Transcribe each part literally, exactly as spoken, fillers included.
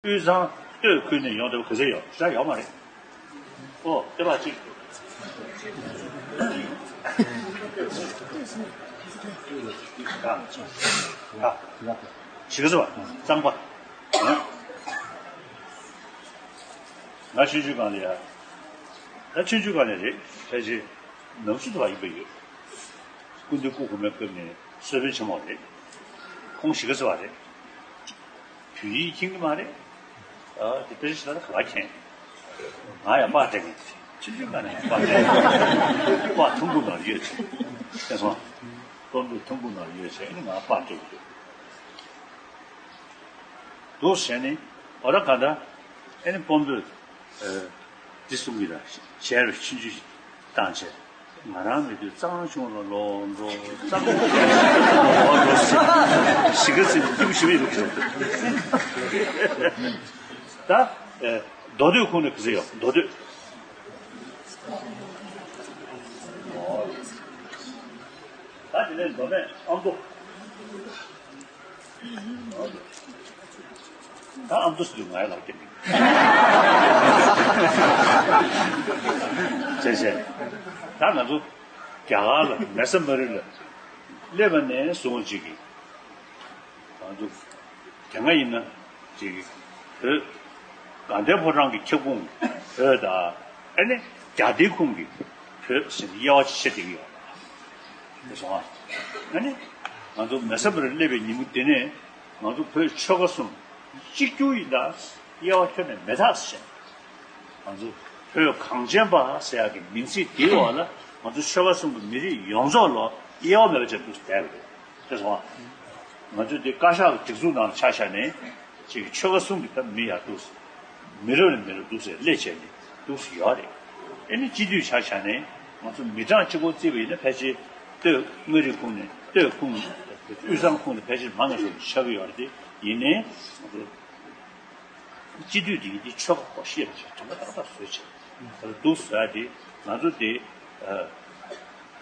དབུས་གཙང་སྟོད་ཁུལ་ནས་ཡོང་བསྡད་པ་ག་ཚོད་ཡོད། ཞེ་དྲག་ཡོད་མ་རེད། ཨོ་ལྟེ་བ་གཅིག་ག་ག་ག་ག་ཟེར་བ་གཙང་པ། ང་ཆུང་ཆུང་སྒང་ལ་ཡ། ད་ཆུང་ཆུང་སྒང་ལ་རེད། ཕལ་ཆེར་ནམ་ཞིག་ཏུ་བ་ཡིན་པ་ཡོད། སྐུ་མདུན་སྐུ་གོང་མའི་སྐབས་ནས་གསོལ་དཔོན་ཆེན་མོ་རེད། ཁོང་གཞིས་ཀ་རྩེ་བ་རེད། བོད་ཡིག་མཁྱེན་གྱི་མ་རེད། ཨ་དེ་པེ་རི་ཤི་ལ་ག་པར་མཁྱེན། ང་ཡང་པར་སྤྲད་མཁན་ཆུང་ཆུང་སྒང་ནས་པར་སྤྲད། པར་ཐུང་ཀུ་ནང་ཡོད་ཅིང་། ཤེས་སོང་། པར་འདི་ཐུང་ཀུ་ནང་ཡོད་ཅིང་ཨ་ནི་ང་པར་སྤྲད་ཀྱི་འདུག་འདུག་བྱས་ནས་འོ་ད་ག་འདྲ། ཨ་ནི་དཔོན་པོས་ཨ་འདི་གསུང་གི་ལ་ཞལ་རུ་ཆུང་ཆུང་ཞིག་བཏང་བྱས། ང་རང་མེད་དུས་གཙང་ཆུང་ལ་ལོག་འགྲོ། གཙང་ལོག་འགྲོ་ཞིག་ག་ཚིག་སྐྱིད་པོ་ཞིག་མེད་པའི་ཁྱོད། ད་ཨ་མདོ་སྟོད་ཁུངས་ནས་ག་ཚོད་ཡོད། མདོ་སྟོད། ད་དེ་ནས་མདོ་སྨད་ཨ་མདོ། ད་ཨ་མདོ་ཟེར་དུས་ང་ཡི་ལག་སྐྱེས་མིན། བྱས་བྱས། ད་ང་ཚོ་རྒྱ་གར་ལ་མེ་ས་མ་རི་ལ་སླེབས་པ་ནས་བཟུང་ཅིག་གིས་ང་ཚོ་དེ་སྔ་ཡིན་ན་ཅིག་བོད་དགའ་ལྡན་ཕོ་བྲང་གི་ཁྱབ་ཁོངས་བོད་དང་ཨ་ནི་རྒྱ་སྡེའི་ཁོངས་ཀྱི་བོད་ཟེར་ནས་དབྱེ་བ་ཕྱེ་བསྡད་ཀྱི་ཡོད། དེ་སོང་ཨ། ཨ་ནི་ང་ཚོ་མེ་ས་མ་རི་སླེབས་པའི་ཉིན་མོ་དེ་ནས་ང་ཚོ་བོད་ཆོལ་ཁ་གསུམ་གཅིག་གྱུར་ཡིན་ད། དབྱེ་བ་ཁྱོན་ནས་མེད་ད་ཟེར། ང་ཚོ་བོད་གངས་ཅན་པ་ཟེར་ཡག་གི་མིང་ཚིག་དེའི་འོག་ལ་ང་ཚོ་ཆོལ་ཁ་གསུམ་གྱི་མི་རིགས་ཡོངས་རྫོགས་ལ་དབྱེ་བ་མེད་པ་ཅིག་འདུག་བསྡད་པ་རེད། དེ་སོང་ཨ། ང་ཚོ་འདི་བཀའ་ཤག་གི་སྒྲིག་འཛུགས་ནང་ཆ་བཞག་ནས་ཅིག་ཆོལ་ཁ་གསུམ་གྱི་ད་མི་ཡར་འདུག་ཟེར། མི་རབས་ནས་མི་རབས་འདུག་ཟེར་སླེབས་བྱས་ནས་འདུག་ཟེར་ཡོད་རེད། ཨེ་ནི་སྤྱི་འཐུས་ཆ་བཞག་ནས་ང་ཚོ་མི་གྲངས་གཅིག་པོ་བརྩིས་པ་ཡིན་ན་ཕལ་ཆེར་སྟོད་མངའ་རིས་ཁོངས་ནས་སྟོད་ཁོངས་དབུས་གཙང་ཁོངས་ནས་ཕལ་ཆེར་མང་ང་ཤོས་ཆགས་ཀྱི་ཡོད་རེད་དེ། ཡིན་ནའི་ང་ཚོ་སྤྱི་འཐུས་དེ་ཡིན་དེ་ཆོལ་ཁ་ཁོ་ཤེས་པ་ཞིག་དྲན་པ་ཏག་ཏག་བཟོས་བྱས་ད་འདུག་ཟེར་ཡ་དེ་ང་ཚོ་དེ་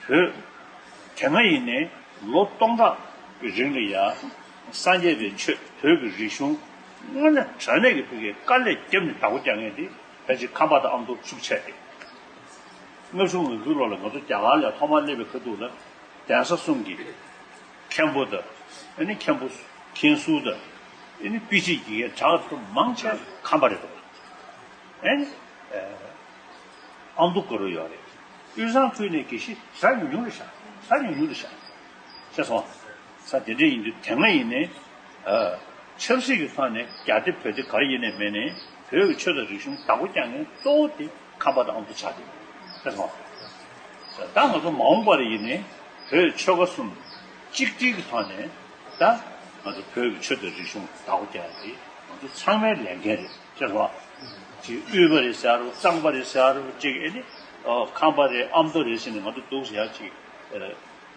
བོད་དེ་སྔ་ཡིན་ནའི་ལོ་སྟོང་ཕྲག་གི་རིང་ལ་ཡ་སངས་རྒྱས་པའི་ཆོས་བོད་ཀྱི་རིག་གཞུང་དངོས་གནས་དྲང་གནས་ཀྱི་ཕ་གིའི་དཀའ་ལས་བརྒྱབ་ནས་བདག་པོ་རྒྱག་མཁན་དེ་ཕལ་ཆེར་ཁམས་པ་དང་ཨ་མདོ་ཤུགས་ཆེ་སྟེ། ལྔ་བཅུ་ང་དགུའི་ལོ་ལ་ང་ཚོ་རྒྱ་གར་ལ་ཐོག་མར་སླེབས་པའི་ཁ་ཐུག་ལ་གདན་ས་གསུམ་གྱི་མཁན་པོ་དང་ཨ་ནི་མཁན་པོ་མཁན་ཟུར་དང་ཨ་ནི་དཔེ་ཁྲིད་ཀྱི་གྲགས་ཚོ་མང་ཆེ་ཁམས་པ་རེད་འདུག་ཨ་ནི་ཨ་མདོ་དགའ་རབ་ཡོད་རེད། དབུས་གཙང་ཁུལ་ནས་དགེ་བཤེས་གྲངས་ཉུང་ཉུང་རེད་ཤག་གྲངས་ཉུང་ཉུང་རེད་ཤག་ཤེས་སོང་། ས་དེ་འདྲ་ཡིན་དུས་དེ་སྔ་ཡིན་ནའི་ཨ་ཆབ་སྲིད་ཀྱི་ཐོག་ནས་རྒྱ་སྡེ་བོད་སྡེ་ག་རེ་ཡིན་ནའི་མེད་ནའི་བོད་ཀྱི་ཆོས་དང་རིག་གཞུང་བདག་པོ་རྒྱག་མཁན་གཙོ་བོ་དེ་ཁམས་པ་དང་ཨ་མདོ་ཆགས་བསྡད་ཤེས་སོང་། ད་ང་ཚོ་མ་འོངས་པར་ཡིན་ནའི་བོད་ཆོལ་ཁ་གསུམ་གཅིག་སྒྲིལ་གྱི་ཐོག་ནས་ད་ང་ཚོ་བོད་ཀྱི་ཆོས་དང་རིག་གཞུང་བདག་པོ་རྒྱག་ཡ་དེ་ང་ཚོ་ཚང་མའི་ལས་འགན་རེད། ཤེས་སོང་། ཅིག་དབུས་པ་རེད་ཟེར་རོ། གཙང་པ་རེད་ཟེར་རོ། ཅིག་ཨེ་ནི་ཨོ་ཁམས་པ་རེད། ཨ་མདོ་རེད་ཟེར་ནས་ང་ཚོ་འདུག་ཟེར་ཡ་ཅིག་ཨེ་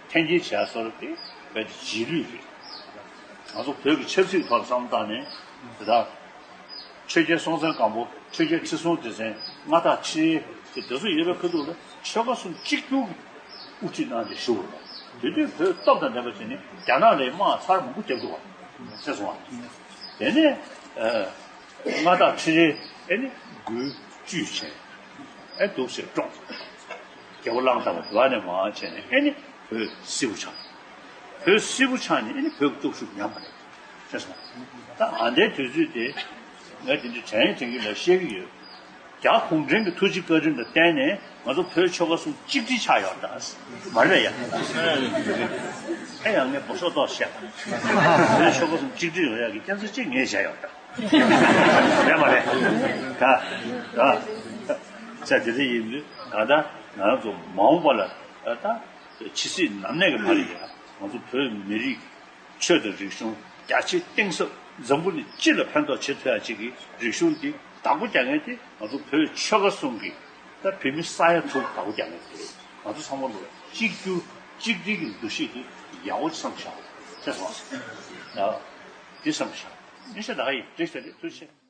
འཐེན་འཁྱེར་བྱས་སོ་རེད་དེ་རྦད་དེ་རྗེས་ལུས་རེད། ང་ཚོ་བོད་ཀྱི་ཆབ་སྲིད་ཐོག་བསམ་བཏང་ནས་དེ་དག་ཆོས་རྒྱལ་སྲོང་བཙན་སྒམ་པོ། ཆོས་རྒྱལ་ཁྲི་སྲོང་ལྡེ་བཙན། མངའ་བདག་ཁྲི་རལ་དེ་དེ་ཚོ་ཡོད་པའི་ཁ་ཐུག་ལ་ཆོལ་ཁ་གསུམ་གཅིག་གྱུར་གྱི་དབུ་ཁྲིད་གནང་སྟེ་བཞུགས་པ་རེད། དེ་དུས་བོད་སྟོབས་དང་ལྡན་པ་བྱས་ནས་རྒྱ་ནག་ལ་དམག་ཚར་མང་པོ་བརྒྱབ་འདུག་བ། ཤེས་སོང་བ། དེ་ནས་ཨ། མངའ་བདག་ཁྲི་རལ་ཨེ་ནི་འགུལ་བཅུས་བྱས། ཨེ་འདུག་ཟེར་བཀྲོངས། རྒྱལ་པོ་གླང་དར་མ་དེ་བ་ནས་མར་བྱས་ནས་ཨེ་ནི་བོད་སིལ་བུ་ཆགས། བོད་སིལ་བུ་ཆགས་ནས་ཨེ་ནི་བོད་ཀྱི་སྟོབས་ཤུགས་ཉམས་པ་རེད། ཤེས་སོང་། ད་ཨ་འདའི་དུས་ཚོད་དེ་ངས་དེ་འདྲའི་དྲན་དྲན་གྱི་ལ་བཤད་ཀྱི་ཡོད། རྒྱ་གུང་ཁྲན་གྱི་ཐུགས་རྗེ་བཀའ་དྲིན་ལ་བརྟེན་ནས་ང་ཚོ་བོད་ཆོལ་ཁ་གསུམ་གཅིག་སྒྲིལ་ཆགས་ཡོད་ད། མ་རེད་ཡ། ཨེ་ཡང་ངས་འབོ་ཤོག་ཏོག་བཤད་པ། བོད་ཆོལ་ཁ་གསུམ་གཅིག་སྒྲིལ་ཡོང་ཡག་གི་སྐྱེ་འཚར་གཅིག་ངས་བྱས་ཡོད་ད། རེད་མ་རེད། ད་ད་ས་དེ་འདྲ་ཡིན་དུས་ད་ལྟ་ང་རང་ཚོ་མ་འོངས་པ་ལ་ད་ཇི་སྲིད་ནམ་གནས་ཀྱི་བར་ལ་ཡ་ང་ཚོ་བོད་མི་རིགས་ཆོས་དང་རིག་གཞུང་རྒྱ་ཆེ་གཏིང་ཟབ་འཛམ་བུ་གླིང་སྤྱི་ལ་ཕན་ཐོགས་བྱེད་ཐུབ་ཡ་ཅིག་གི་རིག་གཞུང་འདི་བདག་པོ་རྒྱག་མཁན་དེ་ང་ཚོ་བོད་ཆོལ་ཁ་གསུམ་གྱི་ད་བོད་མི་ས་ཡ་དྲུག་བདག་པོ་རྒྱག་མཁན་དེ་རེད། ང་ཚོ་ཚང་མ་ལོ་གཅིག་གྱུར་གཅིག་སྒྲིལ་གྱི་འདུ་ཤེས་དེ་ཡག་པོ་བསམ་བཞག་ཤེས་སོང་། ཡ་འདི་བསམ་བཞག་ཉིན་ཤས་ད་ག་ཡིན་འགྲིག་ཤག་རེད། ཐུགས་རྗེ་ཆེ།